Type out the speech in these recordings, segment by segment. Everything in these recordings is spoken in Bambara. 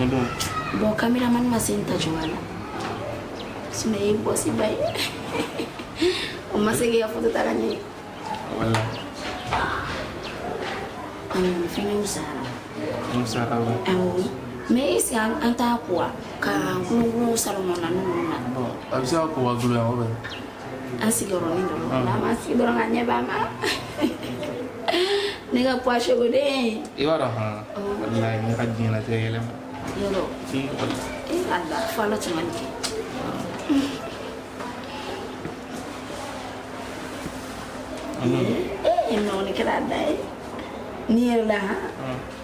Bon, caméraman ma se n ta cogoya la, sinon i ye bɔsiba ye, o ma se k'i ka photo ta ka ɲɛ. Walahi. Nin fɛngɛ wusayara. N wusayara wa? Awɔ, mais est ce que an t'a ko wa ka gulongulon salon kɔnɔna ninnu na? Bon, a bɛ se ka ko ka gulon yan o bɛ. An sigiyɔrɔnin dɔrɔn n'an m'an sigi dɔrɔn ka ɲɛ b'a ma, ne ka poids den. I b'a dɔn hɔn, walahi, ne ka diɲɛlatigɛ yɛlɛma. Yɔrɔ? Si, walahi. E Ala, fo Ala tun ka nin kɛ. Ee non, nin kɛra a da ye ni yɛrɛ la han.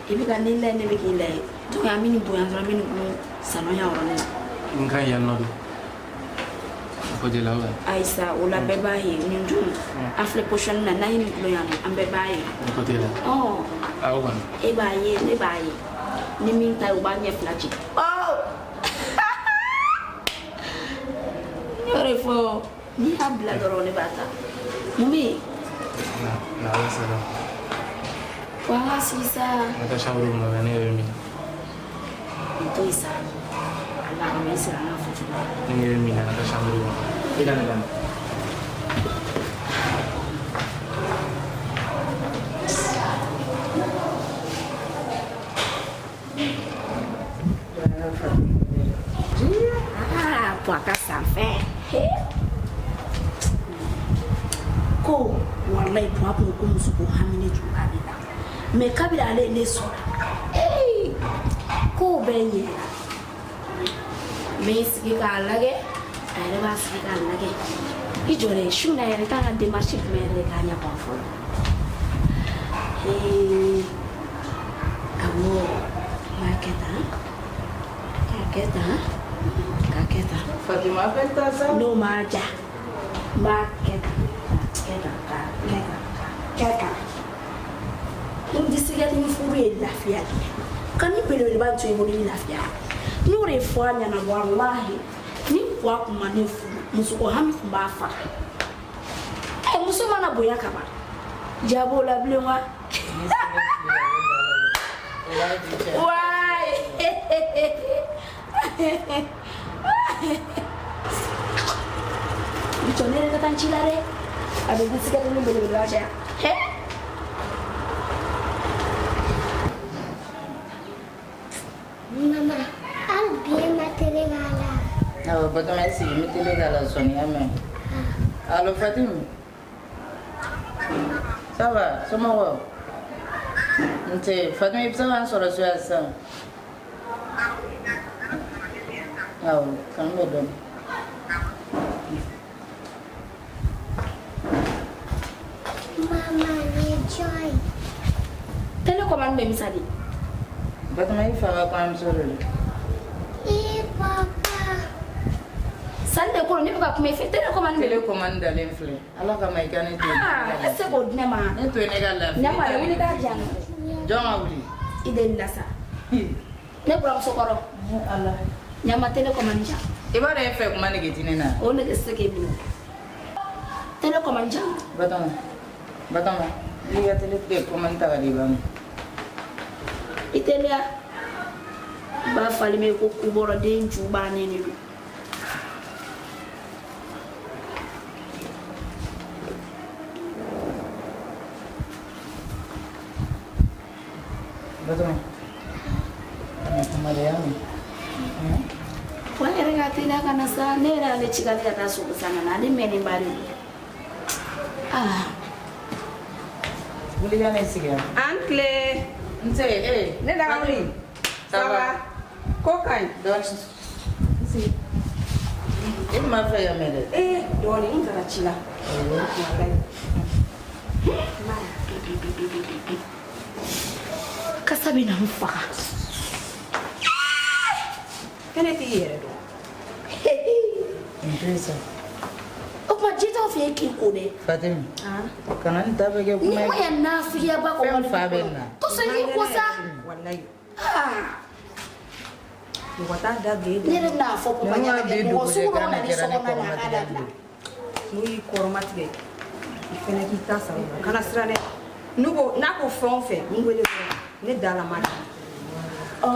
I bɛ ka ne layɛ, ne bɛ k'i layɛ, donc an bɛ nin bonya dɔrɔn, an bɛ nin gulon salon yan yɔrɔnin na. N ka ɲi yan nɔ de. Côté la wa? Ayisa, o la bɛɛ b'a ye nin dun, an filɛ position na, n'an ye nin gulon yan nɔ, an bɛɛ b'a ye. Nin côté la. Ɔ. Awɔ kɔni. E b'a ye, ne b'a ye, ni min ta ye, o b'a ɲɛ fila ci. Ɔ, ne y'o de fɔ, n'i y'a bila dɔrɔn, ne b'a ta. Mun bɛ yen? Na, na, ala sara. Ko an ka sigi sa. N ka taa chambre kɔnɔ, ne yɛrɛ bɛ min. Nin to yen sa, ala kama, i sera an ka fɔ cogo la. Ne yɛrɛ bɛ min na, n ka taa chambre kɔnɔ. I ka ne lamɛn. Ah, pour a ka sanfɛ ko walayi, Puwa kun ko muso ko hami ne tun b'ale la, mais kabini ale ye ne sɔrɔ, ee, kow bɛɛ ɲɛna. N bɛ sigi k'a lajɛ, a yɛrɛ b'a sigi k'a lajɛ. I jɔ dɛ, su in na yɛrɛ kan ka démarche jumɛn yɛrɛ de k'a ɲɛ ban fɔlɔ? Ee, awɔ, n b'a kɛ tan, k'a kɛ tan, k'a kɛ tan. Fatima, appelle-toi ça. N'o m'a ja, n b'a kɛ tan, k'a kɛ tan, k'a kɛ tan, k'a kɛ tan. N disigɛti ni furu ye lafiya de ye, ka ni belebeleba to i bolo, i lafiya. N y'o de fɔ a ɲɛna, walahi, ni Puwa kun ma ne furu, musoko hami kun b'a faga. Ɛ, muso mana bonya ka ban, ja b'o la bilen wa. Waay, i jɔ, ne yɛrɛ ka taa n ci la dɛ. A bɛ disigɛti ni belebeleba caya hɛ. Mama, hali bi e ma télé k'a la. Awɔ, Batoma, i sigi, n bɛ télé k'a la sɔɔni, y'a mɛn? Allo, Fatim. Ça va, somɔgɔw? Nse, Fatim, i bɛ se ka n sɔrɔ so yan sisan? Awɔ, k'an bɛn dɔɔni. Mama, nin ye jɔn ye? Télécommande bɛ min sa de? Batoma, i fa ka kɔɲɔmuso de don. Ee papa. Sani de kɔrɔ, ne bɛ ka kuma i fɛ, télécommande bɛ. Télécommande dalen filɛ. Ala kama, i ka ne to yen. Ah, e tɛ se k'o di ne ma? Ne to yen, ne ka lafiya. Ne ma wuli k'a di yan nɔ. Jɔn ka wuli? I delila sa. Ne buramuso kɔrɔ. Ala. Ɲama, télécommande jan. I b'a dɔn e fɛ kuma nege ti ne na. O nege tɛ se k'e minɛ. Télécommande jan. Batoma, Batoma, i ka télécommande ta ka di i ba ma. I teliya. Ba falen bɛ ko kubɔrɔden ju bannen de don. Batoma, nin kuma de y'a mɛn. Wa yɛrɛ ka teliya ka na sa, ne yɛrɛ y'ale ci k'ale ka taa sogo san ka na, ale mɛnnen ba de don. Ah. Wuli ka ne sigi yan. An tile. Nse, ee. Ne da wuli. Ça va? Ko ka ɲi. Dɔɔni. Nse. E ma fɛ ka mɛn dɛ. Ee, dɔɔni, n taara ci la. Walayi. Kasa bɛ na n faga. Kɛnɛ t'i yɛrɛ dɔn. Nin to yen sa. O tuma ji t'aw fɛ yen k'i ko dɛ. Fatim. Kana nin ta bɛ kɛ Ni kuma ye. ma yan nafigiyaba kɔ. Fɛn fa bɛ nin na. To so i k'i ko sa. Walayi. Ah. Mɔgɔ t'a da bila e Ne yɛrɛ bɛna fɔ papa Ninnu ɲɛna ka kɛ bi mɔgɔ dugu sugu de dɔ kan na de ni kɛra so ne kɔnɔna na, a k'a kɔrɔmatigɛ dabila. N'u y'i kɔrɔma tigɛ, i fɛnɛ k'i ta sara o la. Kana siran dɛ. N'u ko n'a ko fɛn o fɛn, n wele dɔrɔn, ne da la ma di. Ɔ,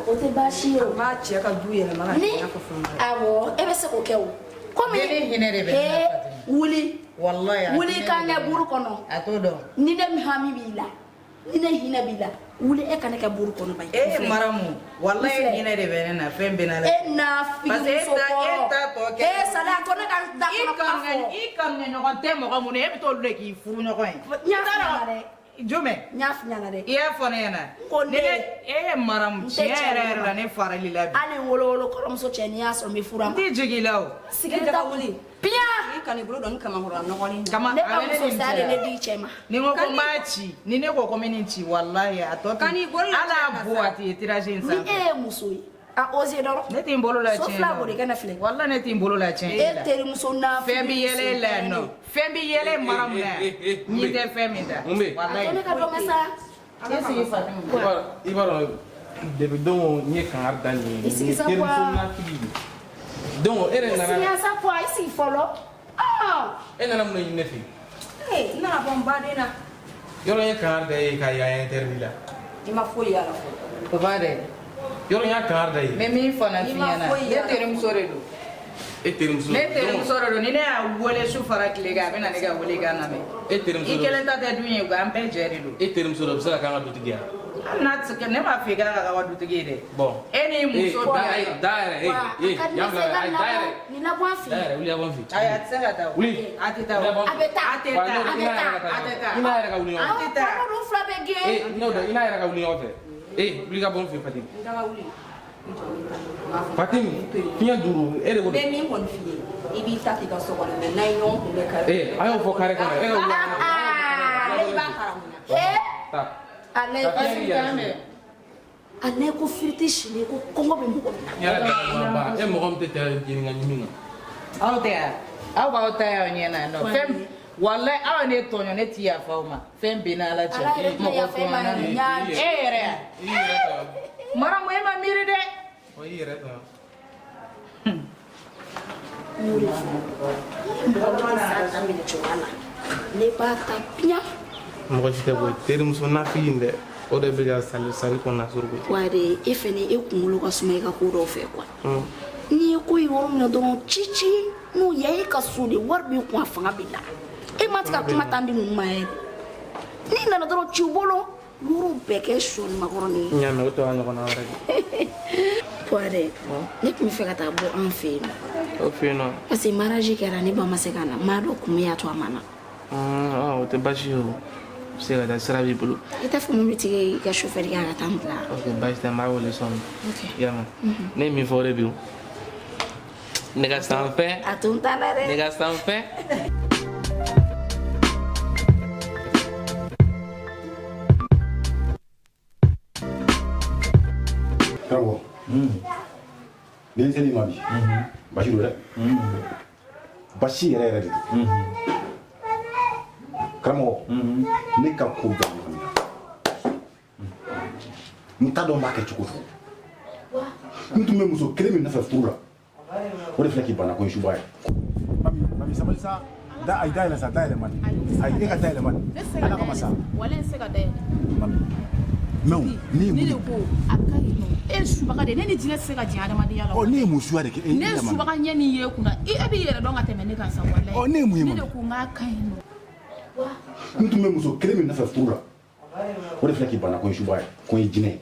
o tɛ baasi ye o. An b'a cɛ ka du yɛlɛma ka Ni kɛ i n'a fɔ fɛn wɛrɛ. Awɔ, e bɛ se k'o kɛ o. Komi Deni hinɛ de bɛ ne na, Ee, Fatima. wuli. Walayi, a Wuli hinɛ k'an de kɛ bɛ ne buru na. kɔnɔ. A t'o dɔn. Ni ne hami b'i la, ni ne hinɛ b'i la, wuli e ka ne kɛ buru kɔnɔ ba ye. E maramu, walayi N filɛ. hinɛ de bɛ ne na, fɛn bɛɛ n'Ala. E n'a figi Parce que e muso ta- e kɔrɔ. ta tɔ kɛ- Ee, Sali, a to ne ka da I kɔnɔ kuma kanuŋɛ fɔ. i kanuŋɛɲɔgɔn tɛ mɔgɔ mun na, e bɛ t'olu de k'i furu ɲɔgɔn ye. N y'a f'i ɲɛna dɛ. Jumɛn? N y'a f'i ɲɛna dɛ. I y'a fɔ ne ɲɛna. Ko ne- E ye maramu, N tɛ tiɲɛ cɛ yɛrɛ de yɛrɛ ma. la, ne farali la bi. Hali n wolowolo kɔrɔmuso cɛ, n'i y'a sɔrɔ n bɛ furu a N ma. t'i jigin i la o. Sigi E ta daga wuli. Piyan! I kana i bolo don ni kamankɔrɔla nɔgɔlen na. Kama Ne a ka bɛ ne muso ni saya cɛ de la. ne di cɛ ma. Ni n ko ko n b'a ci, ni ne ko ko n bɛ nin ci, walayi a tɔ Ka n'i bolo la ala cɛ bo la sa. a ti tirage in Ni sanfɛ. e ye muso ye, a osé dɔrɔn. Ne t'i n bolo la So tiɲɛ fila la. b'o de kɛ ne filɛ. Walayi ne t'i n bolo la tiɲɛ E la. terimuso n'a Fɛn bɛ yɛlɛ e la yan nɔ. Fɛn bɛ yɛlɛ mara mun na yan. N'i tɛ fɛn min da. Mun bɛ yen? A to ne Walayi. ka dɔ kɛ sa. E sigi Fatima. I b'a dɔn depuis don o n ye kangari da nin ye. I sigi sa Nin ye quoi? terimuso nafigi de ye. Donc e yɛrɛ I nana sigi sa quoi? I sigi fɔlɔ. Ah! E nana mun de ɲini ne fɛ yen? Ee, n nana bɔ n baden na. Yɔrɔ n ye kangari da ye ka yan interdit la. I ma foyi y'a la fɔlɔ. Papa dɛ. Yɔrɔ n y'a kangari da ye. N bɛ min fana f'i I ma ɲɛna, foyi ne y'a la. terimuso de don. E terimuso. Ne terimuso de don, ni ne y'a wele su fara tile kan, a bɛ na ne ka welekan lamɛn. E terimuso I de- kelen ta tɛ dun ye, an bɛɛ jɛ de don. E terimuso dɔ bɛ se ka k'an ka dutigi ye wa? Hali n'a tɛ se ne m'a fɔ i k'a ka k'aw ka dutigi ye dɛ. Bon. E n'i muso da da ayi, da yɛrɛ, Wa, ee, a ka di yan ne bila fɛ, i ka ayi, nin da yɛrɛ. labɔ, nin labɔ an fɛ Da yen. yɛrɛ, wuli ka bɔ n fɛ. Ayi, a tɛ se ka taa o. Wuli. A tɛ taa o. Wuli ka bɔ n A bɛ taa. A tɛ Wa, taa. n'o- A i bɛ n'a taa. yɛrɛ ka A tɛ taa. I n'a yɛrɛ ka wuli ɲɔgɔn Awɔ, fɛ. tɛ taa. kɔnɔ dun fila bɛ gɛn. Ee, n'o tɛ, i n'a yɛrɛ ka wuli ɲɔgɔn fɛ. Ee, wuli ka bɔ n fɛ, Fatim. N daga wuli. I jɔ n bɛ taa. N b'a fɔ. Fatim, fiɲɛ duuru, e de ko N don. bɛ min kɔni f'i ye, i b'i ta k'i ka so kɔnɔ, mais n'a ye ɲɔgɔn kunbɛn kare Ee, a y'o fɔ kare kɔnɔ, e ka wuli. Ah! I b'a haramuya. Eh! Taa. Ale Ka fiɲɛ k'i yɛrɛ sigi. ale ko firiti sini ko kɔngɔ bɛ mɔgɔ min na. Yɛrɛ da ba, e mɔgɔ min tɛ tɛ jeni ka ɲimi kan. Aw tɛ yan. Aw b'aw ta y'aw ɲɛ na yan nɔ. Fɛn walayi aw ye ne tɔɲɔ, ne ti yafa aw ma. Fɛn bɛɛ n'Ala cɛ. Ala yɛrɛ tɛna Mɔgɔ yafa e ma tɔɲɔna yɛrɛ. ne. N y'a E yɛrɛ yan. I yɛrɛ ta. Maramu e ma miiri dɛ. Wa, i yɛrɛ ta. N y'o de fɔ. Mɔgɔ min tɛ sa ta minɛ cogoya la, ne b'a ta piyan. Mɔgɔ si tɛ bɔ terimuso nafigi in dɛ, o de bɛ ka sali sali kɔnɔna suruku. Wa de e fɛnɛ e kunkolo ka suma i ka ko dɔw fɛ quoi. N'i ye ko ye yɔrɔ min na dɔrɔn ci ci n'o ya e ka so de wari b'i kun a fanga b'i la. E ma ti ka kuma tan di ninnu ma yɛrɛ. N'i nana dɔrɔn ci u bolo yɔrɔ bɛɛ kɛ sɔɔni makɔrɔni ye. N y'a mɛn o tɔ y'a ɲɔgɔnna wɛrɛ de. Puwa dɛ, ne tun bɛ fɛ ka taa bɔ an fɛ yen nɔ. O fɛ yen nɔ. Parce que mariage kɛra ne ba ma se ka na, n m'a dɔn kun min y'a to a ma na. O tɛ baasi ye o. I bɛ se ka taa sira b'i bolo. I t'a fɔ mobilitigi i ka chauffeur kɛ a ka taa n bila. Ok, baasi tɛ n b'a wele sɔɔni. Ok. I y'a mɛn. Ne ye min fɔ o de bi o. Ne ka sanfɛ. A to n ta la dɛ. Ne ka sanfɛ. Karamɔgɔ, ni n ser'i ma bi, basi don dɛ, basi yɛrɛ yɛrɛ de don. Karamɔgɔ, ne ka ko bɛɛ ɲagamina, n t'a dɔn n b'a kɛ cogo cogo. N tun bɛ muso kelen min nɔfɛ furu la, o de filɛ k'i bana ko n suba ye. Mami, mami, sabali sa. Da ayi, dayɛlɛ sa, dayɛlɛ mani. Ayi, e ka dayɛlɛ mani. Ne tɛ se ka Ala kama sa. dayɛlɛ. Walayi n tɛ se ka dayɛlɛ. Mami, mais o, ne ye Ne mun de ko a ka ɲi nɔ. E ye subaga de ye. Ne ni jinɛ tɛ se ka jɛ adamadenya la. Ɔ, ne ye mun suya de kɛ e Ne ye la, mami? subaga ɲɛ min ye e kunna, e b'i yɛrɛ dɔn ka tɛmɛ ne kan sa walayi. Ɔ, ne ye mun ye, Ne mami? de ko n k'a ka ɲi nɔ. N tun bɛ muso kelen min nɔfɛ furu la, o de filɛ k'i bana ko n suba ye, ko n ye jinɛ ye.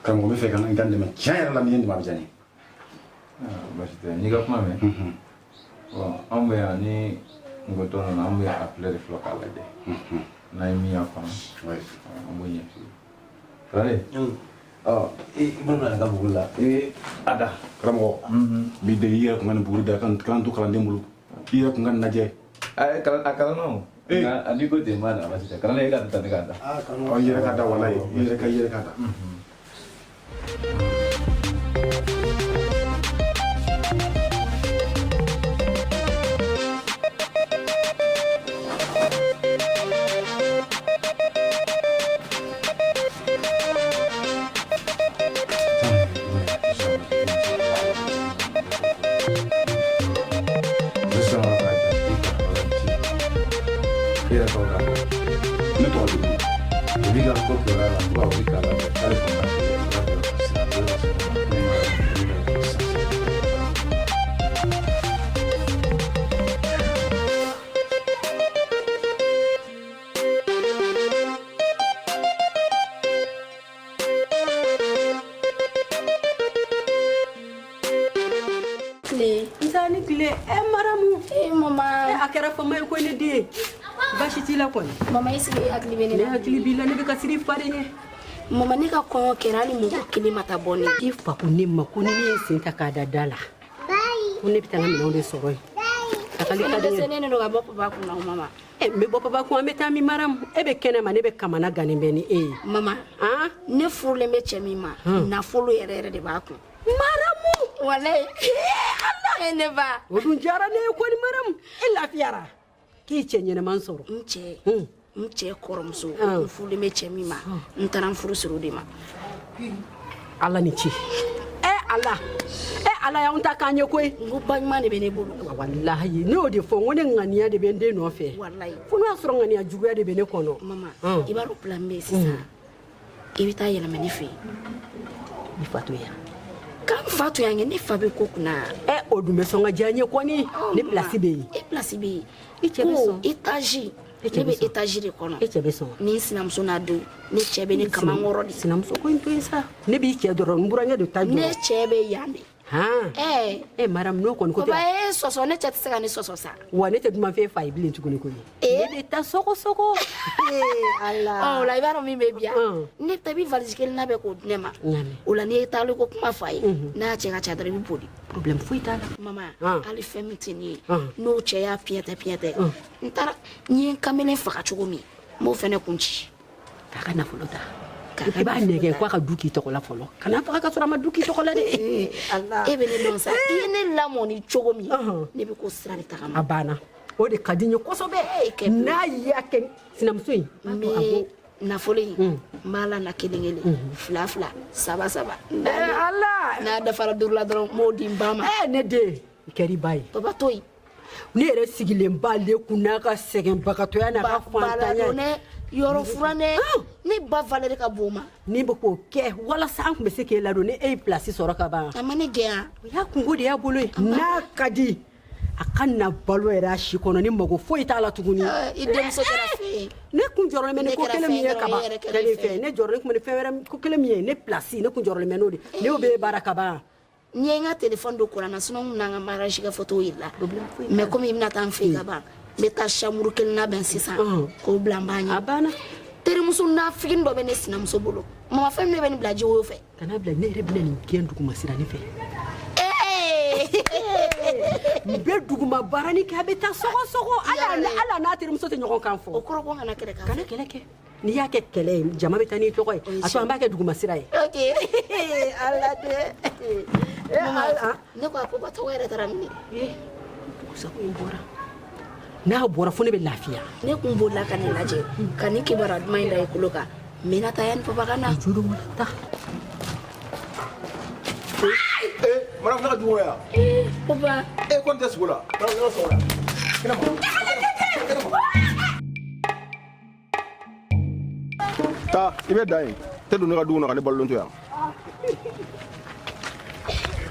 Karamɔgɔ, n bɛ fɛ ka n ka n dɛmɛ tiɲɛ yɛrɛ la, n'i ye n dɛmɛ a bɛ diya n ye. Baasi tɛ, n'i ka kuma mɛn. Bon, anw bɛ yan ni ngɔtɔ nana, an bɛ a filɛ de fɔlɔ k'a lajɛ. N'an ye min y'a kɔnɔ, an b'o ɲɛf'i ye. Kalanden, ɔ i bolo bila nin ka buguri la, i bɛ a da. Karamɔgɔ, n b'i deli, i yɛrɛ kun ka nin buguri da kan to kalanden bolo, i yɛrɛ kun ka nin lajɛ. A kalanna o. Nka a n'i ko ten n b'a da, baasi tɛ. Kalanden, e ka ta ne k'a da. Ɔ, i yɛrɛ ka da, walayi, i yɛrɛ ka da. Ne sɔnna k'a da i ka wala ci. I yɛrɛ tɔgɔ da. Ne tɔgɔ Joli. B'i ka ko kibaruya la, ko ka wuli k'a lajɛ k'ale kɔni ka sɛgɛn, i b'a dɔn sira dɔ de sɔrɔ min b'a to ne bɛ sisan. Tile. Nsa ni tile. E Maramu. E mama. E a kɛra fama ye koyi ne den. Baasi t'i la kɔni. Mama est-ce que e hakili bɛ ne la? Ne hakili b'i la, ne bɛ ka siran i fa de ɲɛ. Mama ne ka kɔɲɔ kɛra hali mɔgɔ kelen ma taa bɔ ne. I fa ko ne ma ko ni ne ye sen ta k'a da da la. Ko ne bɛ taa n ka minɛnw de sɔrɔ yen. Takali ka di n ye. Dɛsɛlen de don ka bɔ papa kun na o mama. E n bɛ bɔ papa kun, an bɛ taa min Maramu? E bɛ kɛnɛ ma, ne bɛ kamana gannen bɛ ni e ye. Mama. Ne furulen bɛ cɛ min ma. Nafolo yɛrɛ yɛrɛ de b'a kun. Maramu. Walayi. Ala ye ne ba. O dun diyara ne ye kɔni Maramu. E lafiyara. K'i cɛ ɲɛnɛman sɔrɔ. N cɛ. N cɛ kɔrɔmuso. N furulen bɛ cɛ min ma. N taara n furu siri o de ma. Ala ni ce. E Ala. E Ala y'anw ta k'an ye koyi. N ko ba ɲuman de bɛ ne bolo. Walahi ne y'o de fɔ, n ko ne ŋaniya de bɛ n den nɔfɛ. Walayi. Fo n'o y'a sɔrɔ ŋaniya juguya de bɛ ne kɔnɔ. Mama, i b'a dɔn plan bɛ yen sisan. I bɛ taa yɛlɛma ne fɛ yen. I fa to yan. K'an fa to yan kɛ, ne fa bɛ ko kunna. Ɛ o dun bɛ sɔn ka diya n ye kɔni. Ne place bɛ yen. E place bɛ yen. I cɛ bɛ sɔn. Ko étage. E cɛ Ne bɛ bɛ sɔn. étage de kɔnɔ. E cɛ bɛ sɔn. Ni n sinamuso n'a denw, ne cɛ bɛ ne kamankɔrɔ de. Sinamuso ko in to yen sa. Ne b'i cɛ dɔrɔn, n burankɛ de ta jɔ. Ne cɛ bɛ yan de. Han. Ɛɛ. E Maramu n'o kɔni ko Papa tɛ. e sɔsɔ, ne cɛ tɛ se ka ne sɔsɔ sa. Wa ne tɛ duman f'e fa ye bilen tuguni koyi. Ee. Ne bɛ taa sɔgɔ sɔgɔ. Ee Ala. Ɔ o la i b'a dɔn min bɛ bi yan. Ne ta i bɛ valise kelen labɛn k'o di ne ma. Ɲaami. O la n'i ye taali ko kuma f'a ye. N'a cɛ ka ca dɔrɔn i bɛ boli. Problème foyi t'a la. Mama, hali fɛn min tɛ nin ye. N'o cɛ y'a piɲɛtɛ piɲɛtɛ. N taara n ye n kamalen faga cogo min, n b'o fɛnɛ kun ci. K'a ka nafolo ta. I b'a nɛgɛn k'a ka du k'i tɔgɔ la fɔlɔ. Kana faga ka sɔrɔ a ma du k'i tɔgɔ la dɛ. Ala. E bɛ ne dɔn sa. I ye ne lamɔ ni cogo min, ne bɛ ko sira de tagama. A banna. O de ka di n ye kosɛbɛ. N'a y'a kɛ sinamuso in. N bɛ nafolo in, n b'a la na kelen kelen, fila fila, saba saba. Ala. N'a dafara duuru la dɔrɔn, n b'o di n ba ma. Ne den, i kɛra i ba ye. Papa to yen. Ne yɛrɛ sigilen b'ale kun n'a ka sɛgɛnbagatɔya n'a ka fantanya ne yɔrɔ furanɛ, ne ba valeur ka bon ma. Ne bɛ k'o kɛ walasa an tun bɛ se k'e ladon ni e ye place sɔrɔ ka ban. A ma ne gɛn. O y'a kungo de y'a bolo ye. N'a ka di a ka na balo yɛrɛ a si kɔnɔ ni mago foyi t'a la tuguni. I denmuso kɛra fɛn ye. Ne kun jɔrɔlen bɛ ni ko kelen min ye kaban. Kɛlen fɛn ne jɔrɔlen kun bɛ ni fɛn wɛrɛ ko kelen min ye, ne place ne kun jɔrɔlen bɛ n'o de ne y'o bɛ baara ka ban. N'i ye n ka téléphone don kuran na, sinon n kun n'an ka mariage kɛ photo yir'i la. Mais komi i bɛna taa n fɛ yen ka ban, n bɛ taa chambre kelen labɛn sisan k'o bila n ba ɲɛ. A banna. Terimuso nafigin dɔ bɛ ne sinamuso bolo. Mama fɛn min bɛ nin bila jiwoyo fɛ. Kana bila, ne yɛrɛ bɛna nin gɛn duguma siranin fɛ. N bɛ duguma baaranin kɛ, a bɛ taa sɔgɔ sɔgɔ. Ala n'a terimuso tɛ ɲɔgɔn kan fɔ. O kɔrɔ ko n kana kɛlɛ k'a fɛ. Kana kɛlɛ kɛ. N'i y'a kɛ kɛlɛ ye, jama bɛ taa n'i tɔgɔ ye. A to an b'a kɛ duguma sira ye. Ok. Ala dɛ. Mama, ne ko a ko ba tɔgɔ yɛrɛ taara min? Dugusago in bɔra. N'a bɔra fo ne bɛ lafiya. Ne kun bolila ka nin lajɛ, ka nin kibaruya duman in da i kulo kan. N bɛna taa yanni papa ka na. Juru ta. Maramu, ne ka jugu ya. Papa. E ko n tɛ sogo la. Maramu, ne ka sogo la. Kɛnɛ ma. Kɛnɛ ma. Taa, i bɛ da yen. Tɛ don ne ka du kɔnɔ ka ne balolen to yan.